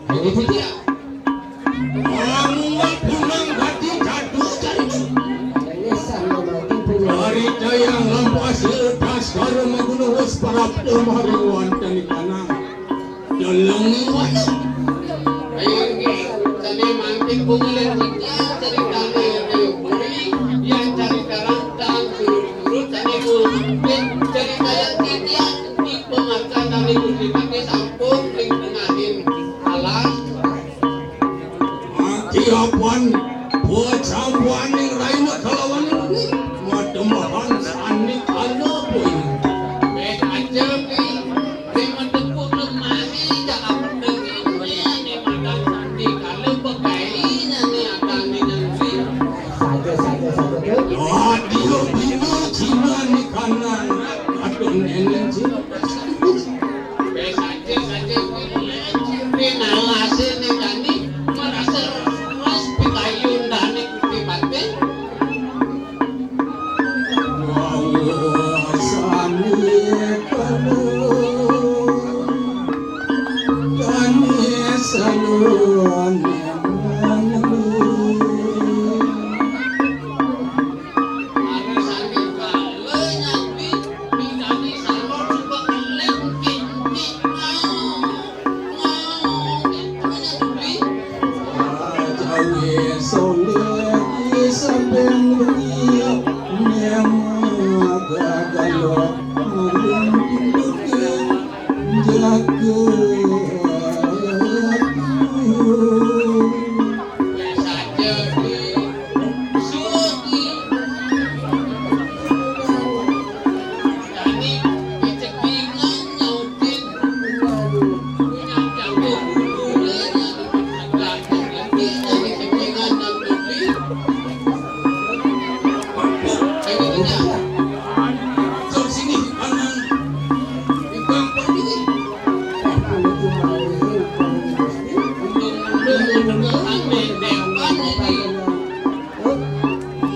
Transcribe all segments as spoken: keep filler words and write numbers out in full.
Ayo, itu dia. Anu punang dadi jadu, cari. Ini sama mati punya. Dari dayang lampah siletas karo magunung wis parab lemari wonten di kanang. Deleng ning wayah. Ayo, nggih. Sane mangkin bunga lan cicak ceritane ayo buri, yang cerita rantang surut-surut sane mungkin cerita yang cicak di pemakan dari Gusti Patih sampun ring tengahing alas. Mangki apan buat sambuaning raina kalawan ini mademahan sani kala poin. Wis aja ki, sing mentepu lemari, cak apa dengin, ini makan sani kala pegai, ini akan ini. Saja, saja, saja, tuh. Aduh, ini Cina nih kanan. Aduh, nenek Cina. Wis aja, aja, kuwi lho, Lek. Kuwi nalase ning kani merasa ras pitayundane Gusti Patih. Wawasane kanu, kani saluane manelu.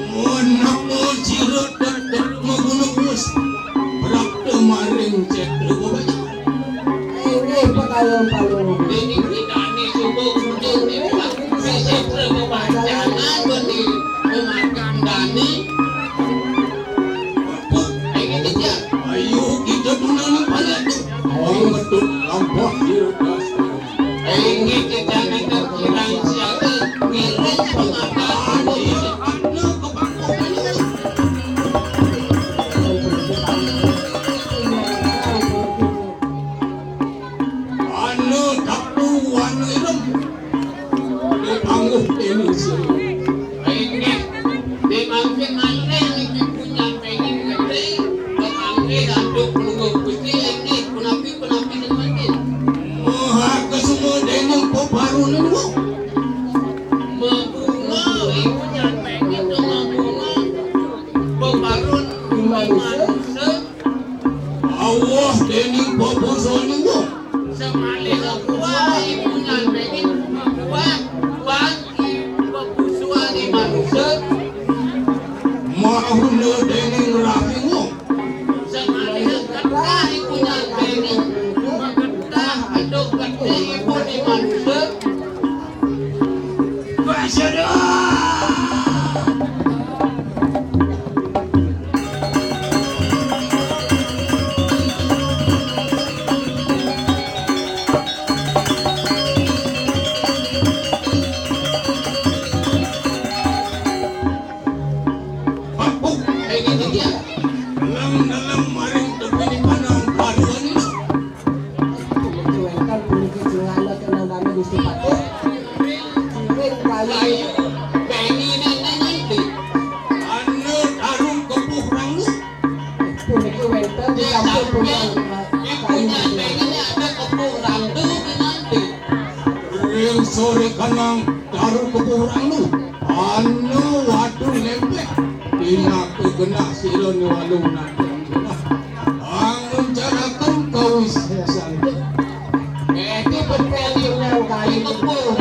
Menawa sira tetep magunung wis prakte maring cetra bebajakan. Inggih, pekayun palung. Dening kitane subuh ujung niku sing cetra bebajakan beni pemakandani. Ayo kita tunangan banyak tu. Ayo betul lampah sira das. Inggih, kita minta kirang siapa. Ini semata. Anu tapu anu irem. Dipanggih ini sini. Inggih, dimangkin malih niki punya pengen gede. Dipanggih aduk pelungguh Gusti, inggih, punapi, punapi, punapi. Maha kesumo dening peparun niku. Mabunga, ibu nyan pengen to mabunga. Peparun manusa. Awah dening bebasa niku. Semalih buah, ibu nyan pengen buah, buah, bebasa manusa. Mahuna dening rahingu. Semalih getah ibu nyan beni, magetah aduk getih ibu ni manusa. Basada! Papuk, eh, gitu dia. Dalam-dalam maring tepi di panang karuan itu. Itu wénten puniki jengana kenandane Gusti Patih. Kiring kayu. Kayu, kayu nang nang nanti. Anu tarung kepuh rangu. Puniki wénten di samping punyang, eh, ibu kayu. Nyantengi ada kepuh randu nanti. Ring sore kanang tarung kepuh rangu. Anu waduh lempeh. Pinaka genah sira nyuwalung nanteng genah. Angun caraken kawisésan. Edi betul nyang kayu. Kepuh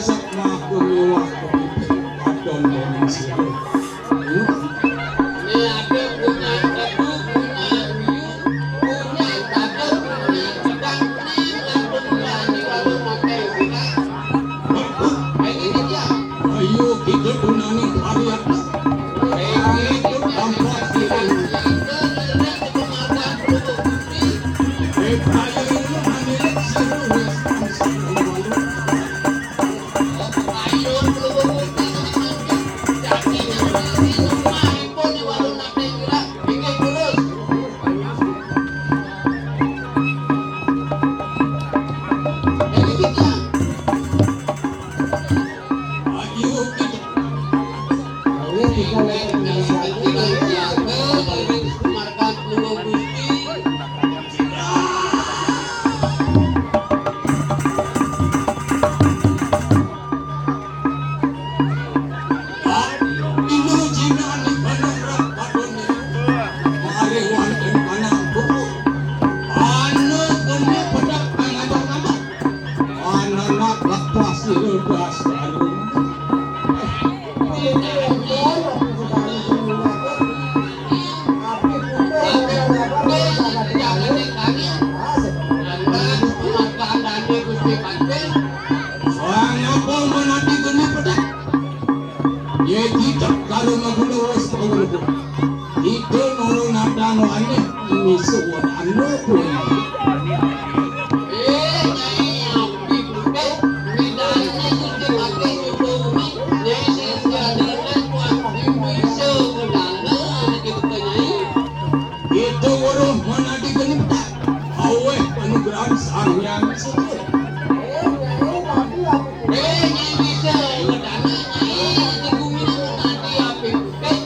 Sak mah kumiwah kapipi adon dening sira. Né ada punya tebu, punya uyu, punya tadel, punya gedang, né lamun bani walu makai wina. Ayo kita punyane varian. Ayo kita tampak diri. Eh, ayo ini ane seru wis. Ilu jinane banang rak padone. Mari wonten panampu. Ana kene pedak pangabar-ngabar. Ana nak lepas ilu das baru. Soang apa menati geni pedak? Ye kita kalau ngaguna wes pengulu. Kita nurun nadang wani ini suwun anu pun. Eh, Nyai, api bukan. Midane Gusti Patih Yudhawumi. Nyai sing jadane kuat bisa ngedana anak kita, Nyai. Itu weruh manadi geni pedak. Aweh panugrahan Sang Hyang Suci. Eh, Nyai bisa ngedana, Nyai. Di gumi manadi api bukan.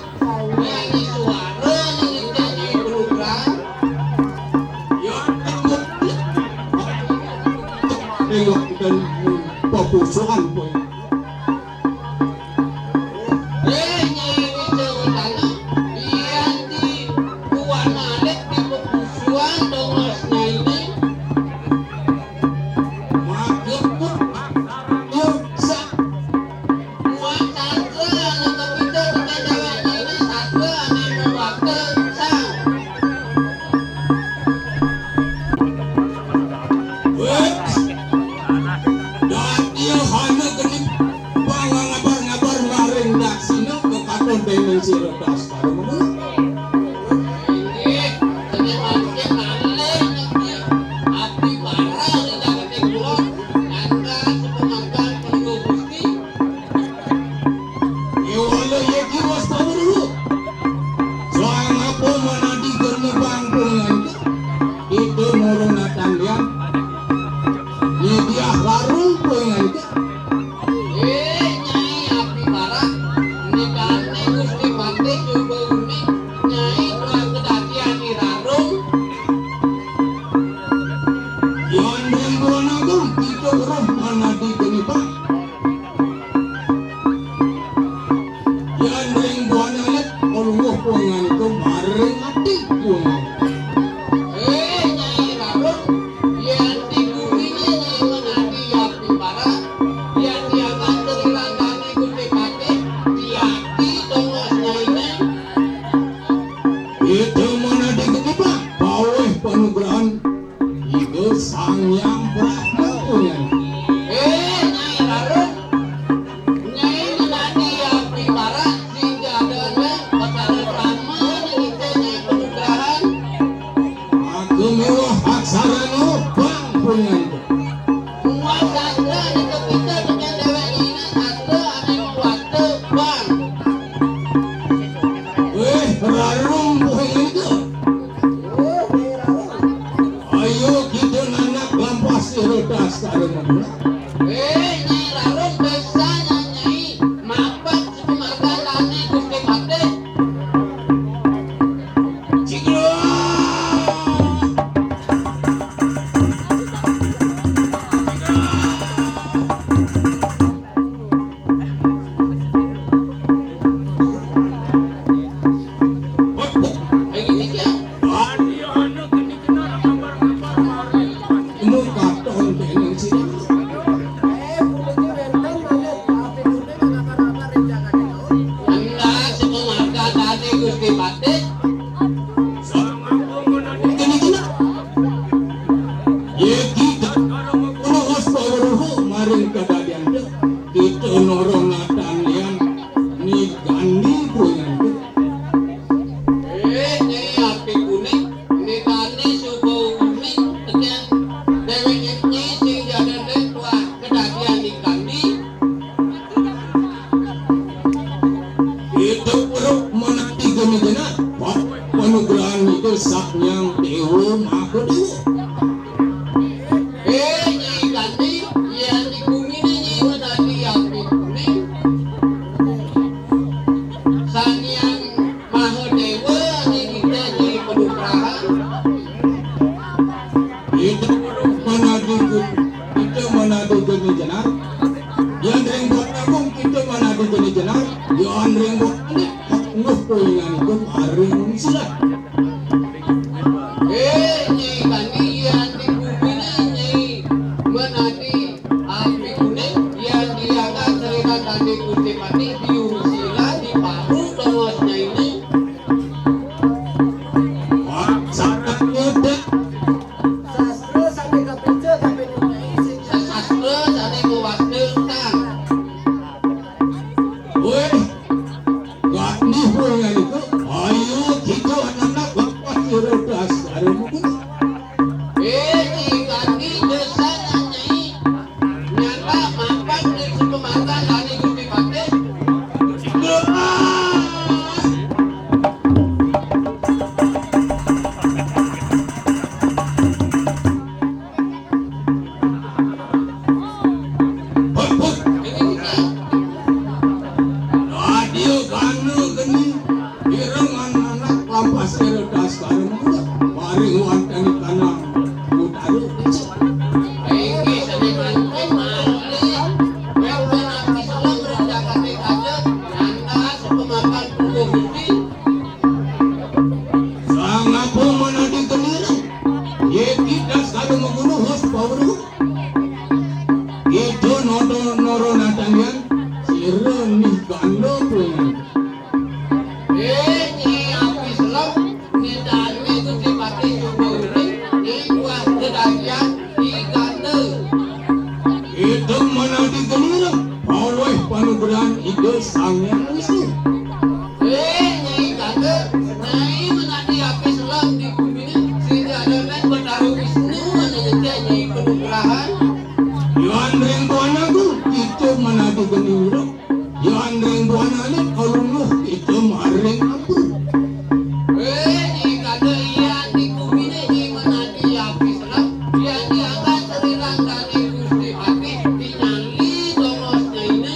Nyai suara, Nyai, Nyai panugrahan. Ya, takut. Tengok dan papusuhan pun. Eh, Nyai Wicca Wacana, yen di buana alit di pepusuan dongos Nyai ini. Maksudku, ursa. Buat sastra anu kepinter, bukan cewek Nyai ini, sastra anu mewakil sang. Wéh, dadi hana geni pangangabar-ngabar maring daksina kekaton dening sira Baskara Mangala. Inggih, dene mangkin malih niki abdi bareng ing dameting kula, ngantos sepengantar Palungguh Gusti. Iwala yeki wastawa dulu. Soang apa manadi geni bangkung nganti? Ida murun atandian. Nyidiah larung kuwi nganti. Eh, Nyai Abdi Barak, nikahne Gusti Patih Jumbo Uning, Nyai telah kedadian di larung. Yan ring buana agung, kita uruh manadi geni bang. Yan ring buana alit, Palungguh Puangan iku maring ati Puangan. Eh, Nyai Rarung, yan di gumine Nyai manadi Abdi Barak, Kadadian to, kita noro natan lian ni gandi punya to. Eh, Nyai Api Kuning, ni tani suba uning teken dewek Nyai sing jadan dek tuah kadadian ni gandi. Itu peruk menanti geni jenar, panugrahan itu sak nyang dewa maka dewa. Eh, Nyai Kandi, yén di gumi né Nyai menadi api kuning, Sang Hyang Mahadéwa né kita Nyai panugrahan. Kita menadi, kita menadi geni jenar. Yén ring Bot Agung kita menadi geni jenar. Yén ring Bot Alit, nguh poingan itu maring silat. Eh, Nyai Kandi, yén di guminé Nyai menadi api kuning, yén di angga sariran Dane Gusti Patih, biung sila di paru tongos Nyainé. Wah, sangat ngetek. Sastra sané kapica, kapica Nyai sing sastra sané mawasta tang. Wéh, Gandhi punya itu, ayo kita anak-anak lepas iroda asgara mengguno. Eh, Nyai Gandhi desa Nyai. Nyata mapan di Sukamantang Gandhi Gusti Patih. Wah. Hut, hut. Radio Gana Geni, ireng anak lampas ira das kareng muda, paring wanteni kanang utara. Inggih sami mangkin malih, wénten api selem ring jagaté kaca, nyanda suka makan punggung gedé. Sang apa manadi genira? Yéti das kada maguna hus pawruh. Ida nonton noro natanian, sira nih ganda punya. Eh, Nyi Api Selem, nitani Gusti Patih Jumbo Uning, ning wah kedagian di ganda. Ida manadi genira, paweh panugrahan Ida Sang Hyang Wisnu. Eh, Nyai Kanda, Nyai menadi api selem di guminé, sing ada neng Betara Wisnu, anu nyecé Nyai panugrahan. Yan ring buana ku, kita menadi genira. Yan ring buana alit, kaluluh kita maring ampun. Eh, Nyai Kanda, yan di guminé Nyai menadi api selem, yan di angga sariran Dane Gusti Patih, tingali tongos Nyainé.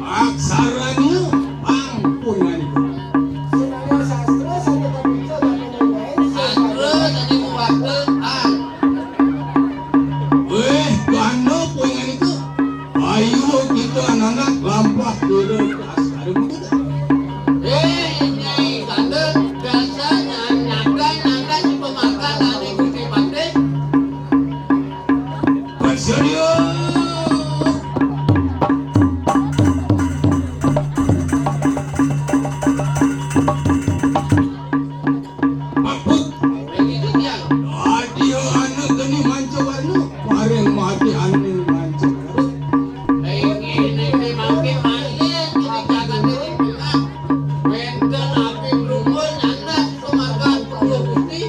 Aksaranya ampun nganti. Sastra sané mawasta ang. Wéh, ganda poingan itu. Ayo kita anak-anak lampah dulu ke askara muda. Eh, Nyai Kanda, biasa nyan-, nyaga-nyaga si pemakan Dane Gusti Patih. Bersedia. Mabuk. Dadi anak geni manca warna, paring mati aning manca warna. Inggih, niki mangkin malih, geni jagat dewi tengah. Wénten api brumbul nyandak sumargan puluh Gusti.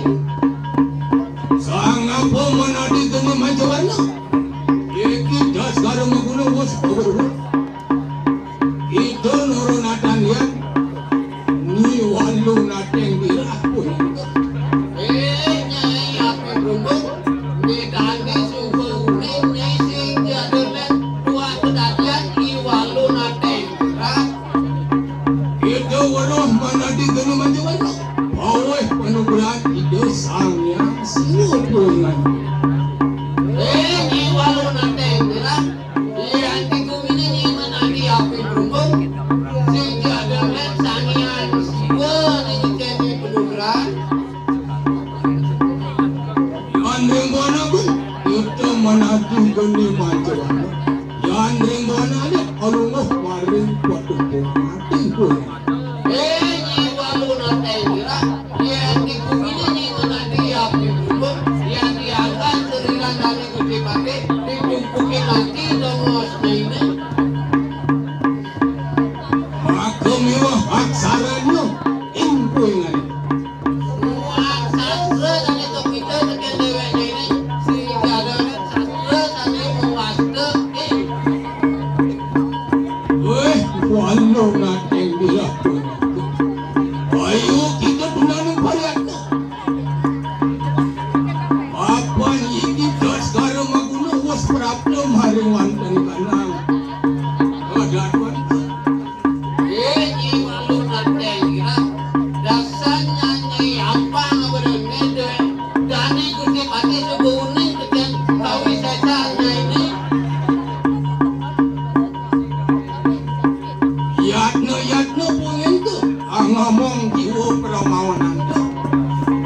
Sang apa manadi geni manca warna? Iki das karma guna wus pawruh. Ida nurunatan yan, ni walu nateng dirah pun. Eh, Nyai api brumbul, ni dandi suka uning, Nyai sing jaga neng tuah kedadian, ni walu nateng dirah. Ida weruh manadi geni manca warna. Paweh panugrahan Ida Sang Hyang Siwa Pulungan. Eh, Nyai walu nateng dirah. Yan di guminé Nyai manadi api brumbul, sing jaga neng Sang Hyang Siwa ning nyecé Nyai panugrahan. Yan ring buana ku, kita manadi geni manca warna. Yan ring buana alit, alunguh maring patuh mati pun. Eh, Nyai walu nateng dirah, yan di guminé Nyai manadi api brumbul, Ane Gusti Patih suba uning teken kawisésan nyainé. Yatna-yatna pungenta, angamong jiwa pramawananta.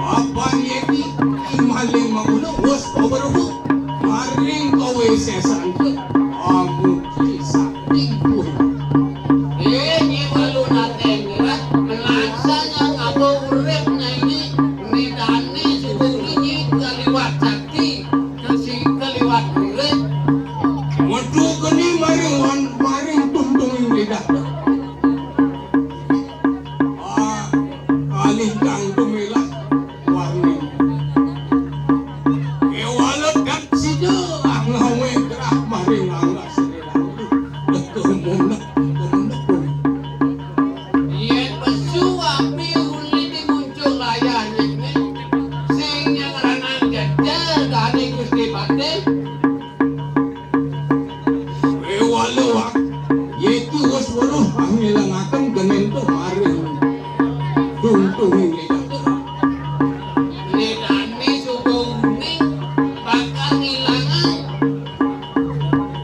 Apan yéti I Malih Manguna wus paweruh maring kawisésan, amuji sakti pun. Éh, Nyi Walu Nateng, ngelah melaksana ngaba urip nyainé, né dané suba uning nyi kaliwat sakti, kasi kaliwat urip. Metu geni maring wan-, maring tungtunging lidah. Ah, kalintang tumilah warni. Kéwala daksina ngawé gerah maring angga srira. Kemunek, kemunek. Yén pesu api uli di muncuk layah nyainé, sing nyangranang jejer dané Gusti Patih. Kéwala wak, yéti wus weruh pamirengaken genin tu maring tungtunging lidah. Né dané suba uning bakal ngilangang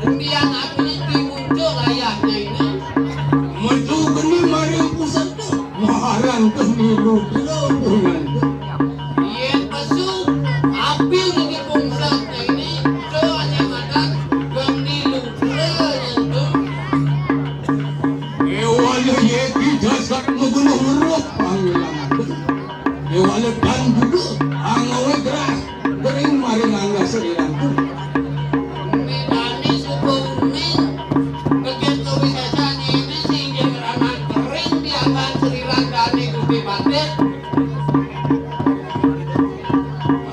undian api di muncuk layah nyainé. Metu geni maring pusaka, maharan geni lugra punyan. Yén pesu api uli di pungsakné ini, to ané madan geni lugra nyentuh. Kéwala yéti dasar magunuh weruh pamirengaken. Kéwala tan juga angawé gerah gering maring angga sriranku. Né dané suba uning, teken kawisésan ini sing nyangranang gering di angga sriran dané Gusti Patih.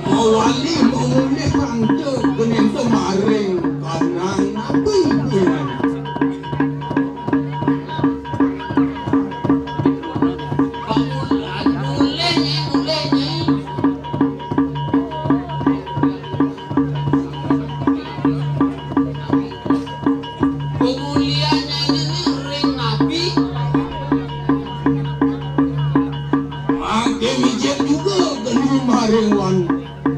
Mawali mangulih pangta genin tu maring kanang napi kuwi. Pangul-, mulih, Nyi, mulih, Nyi. Pemulihan nyainé ring napi? Mangké mijil juga geni maring wan,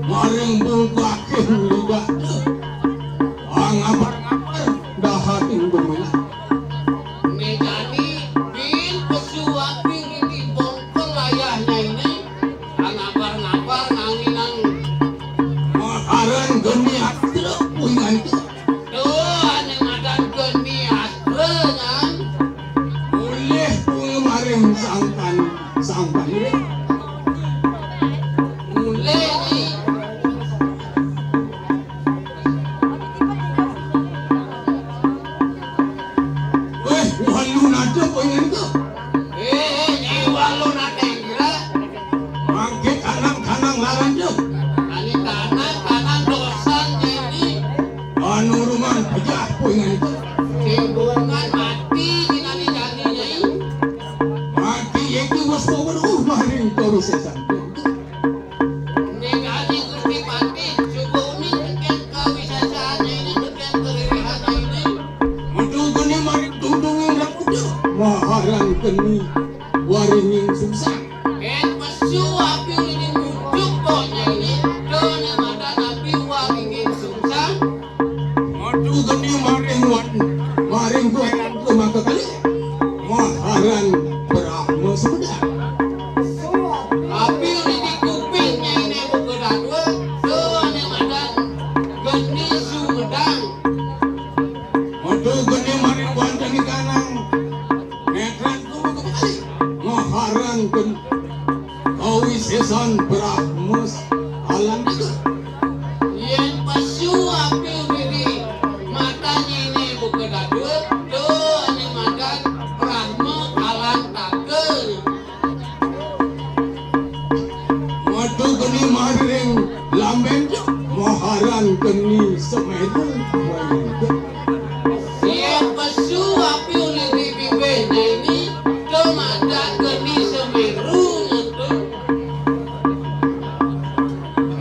maring bungkakih lidah. Angapar-ngapar dahating gumilah. Né jani bin pesu api di bongkol layah nyainé. Angapar-ngapar nganginang. Makaran geni astra puingan. Tuh, ané madan geni astra nyan. Mulih pung maring sangkan, sangkan. Mulih, Nyi. Wéh, Walu Nateng, apa ento? Éh, Nyi Walu Nateng, kira. Mangké tanang-tanang laran, yo. Ané tanang-tanang dosan, Nyi. Anu rumah pejah, apa ento? Sing bungan mati, Nyi, ané jani, Nyi. Mati, yaitu wis pokok, uh, maring terus, ya, sampai. Né jani Gusti Patih, suba uning tekén kawisésané ini, tekén kalirihané ini. Metu geni maring tungtunging rakuda. Maharan geni waringing sungsang. Yén pesu api uli di muncuk kok nyainé, to né madan api waringing sungsang. Metu geni maring wan, maring kueran ke maka kali. Maharan Brahma Sumedang. Api uli di kuping nyainé buka dadua, to ané madan geni Sumedang. Metu geni maring wantah di kanang. Netran kubu kebali. Maharan geni. Kawisésan Brahma Alang Tiga. Yén pesu api uli di mata nyainé buka dadua, to ané madan Brahma Alang Tiga. Metu geni maring lambén, maharan geni Semeru. Yén pesu api uli di bibih nyainé, to madan geni Semeru nyentuh.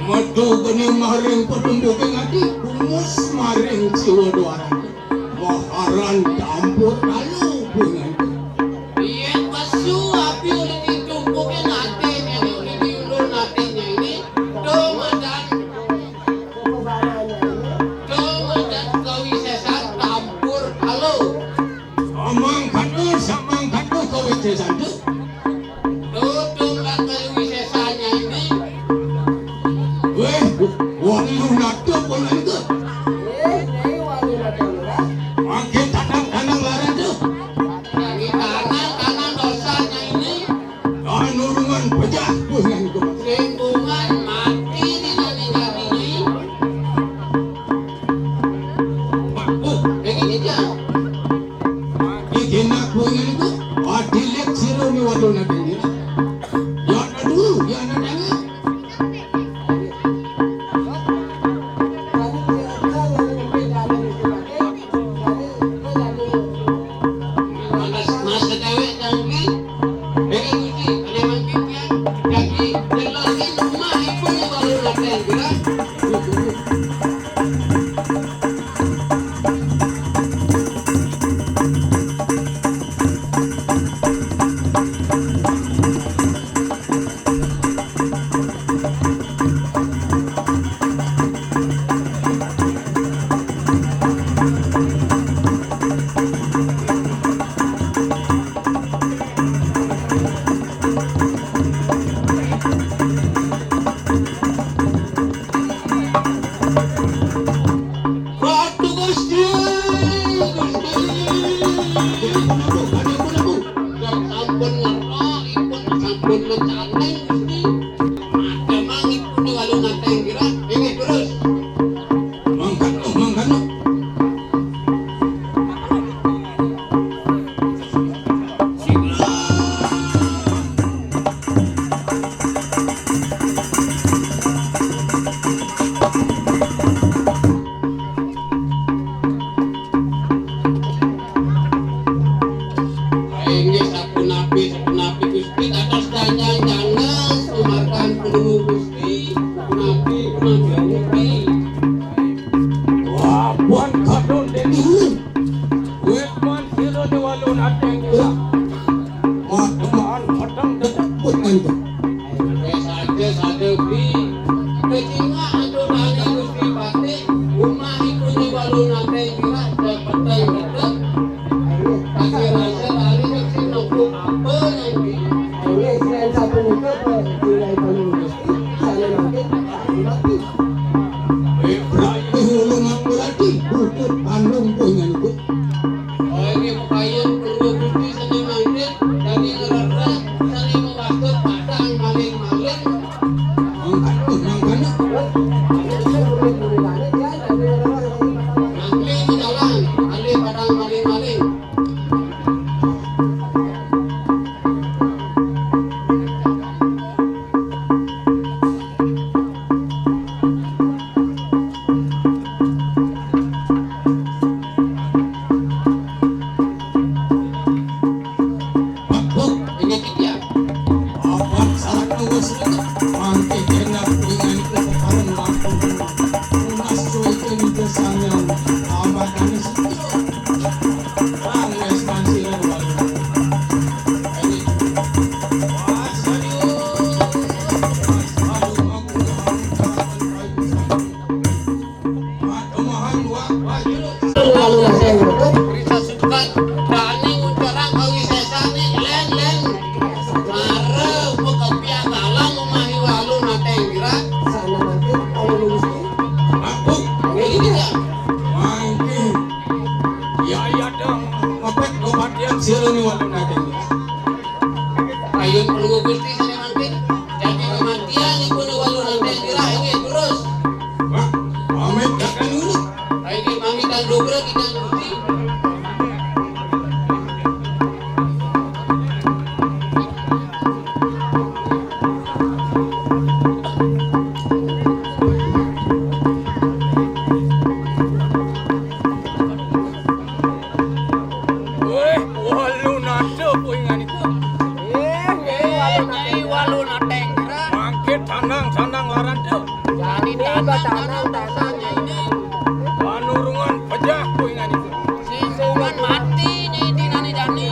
Metu geni maring patumpuking ati, kumus maring jiwa duarané. Maharan campur kalu punyan. Yén pesu api uli di tumpuking ati nyainé, uli di ulun ati nyainé, to madan Waluh nata pun nika. Eh, Nyai Waluh nata nika. Mangkin tanang-tanang laran tu. Nyai tanang-tanang dosa Nyai ini. Panurungan pejah pun nika. Lingkungan mati di nani Nyai. Pak, oh, ini dia. Mangkin kena pun nika. Adilik sira ni Waluh nata nika. Ya aduh, ya anak. Ratu Gusti, Gusti. Sampun ngerti, ipun sampun mecaning, Gusti. Ada mang ipun di Waluh nata nika. Inggih, terus. Mangkana, mangkana. Inggih sapunapi, sapunapi Gusti, dados danjang-danjang, sumargan Palungguh Gusti, punapi, punapi, punapi. Wah, buan kadon deni. Wit man sira ni Waluh nata nika. Wah, temaan peteng tetep pun nika. Wis aja sada beli. Kecingak aturane Gusti Patih, umah iku ni Waluh nata nika, peteng tetep. Kasih rasa lali sing nopo apa nanti. Inggih, selain sapunika, Pak Juragan Gusti, sane mangkin sami mati. Eh, raih ulung ampurati, bukut pandung punyanku. Oh, ini pepayun Palungguh Gusti sane mangkin, dadi ngerekrek, sane mewastut padang maling-maling. Mangkana, mangkana. Mangkana, jalan, alih padang maling-maling. Pak, Bu, ini dia. Apan salah nunggu sebentar. Mangke kena dengan kepeparan waktu. Tunas cuy ke di desanya. Amat kami setuju. Bang, ya, semansi, ya, Bang. Ini. Wah, serius. Aduh, aku. Risa sukat, dani ngucurang kawisesane, leng, leng. Mara, muka piang dalang, umahi Waluh nata nika. Sana mangkin, kalau lulus ini. Aku. Ini dia. Mangkin. Ya, ya, dong. Ngepet kematian sira ni Waluh nata nika. Ayo, Palungguh Gusti, sane mangkin. Jadi kematian iku ni Waluh nata nika, inggih, terus. Wah, pamit kakang dulu. Ayo, pamitan dulu, kita Gusti. Wéh, Waluh nata poingan iku. Eh, eh, Waluh nata. Nyai Waluh nata nika. Mangke tandang-tandang laran tu. Jadi tandang-tandang dosa Nyai ini. Panurungan pejah poingan iku. Singgungan mati Nyai dinane jani.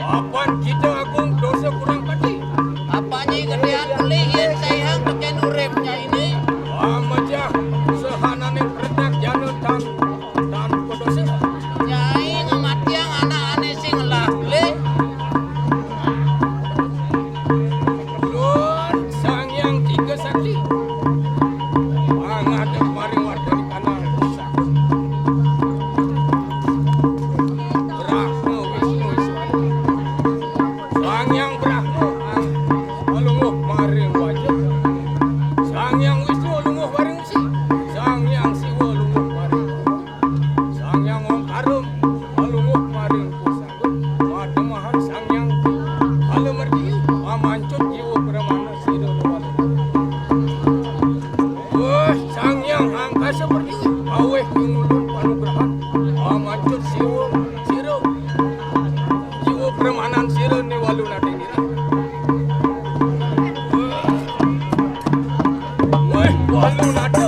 Apan kita agung dosa kurang pati. Apa Nyai gedean pelih yen saihang teken urip Nyai ini. Amejah usahanane retak jana tan Tanpa dosa. Nyai ngamatiang anak ane sing ngelah beli. Nuwun Sang Hyang Tiga Sakti. Aweh nulung panugrahan. Ah, mancur siwa, sira. Jiwa premanan sira ni walu nate nira. Weh, walu nate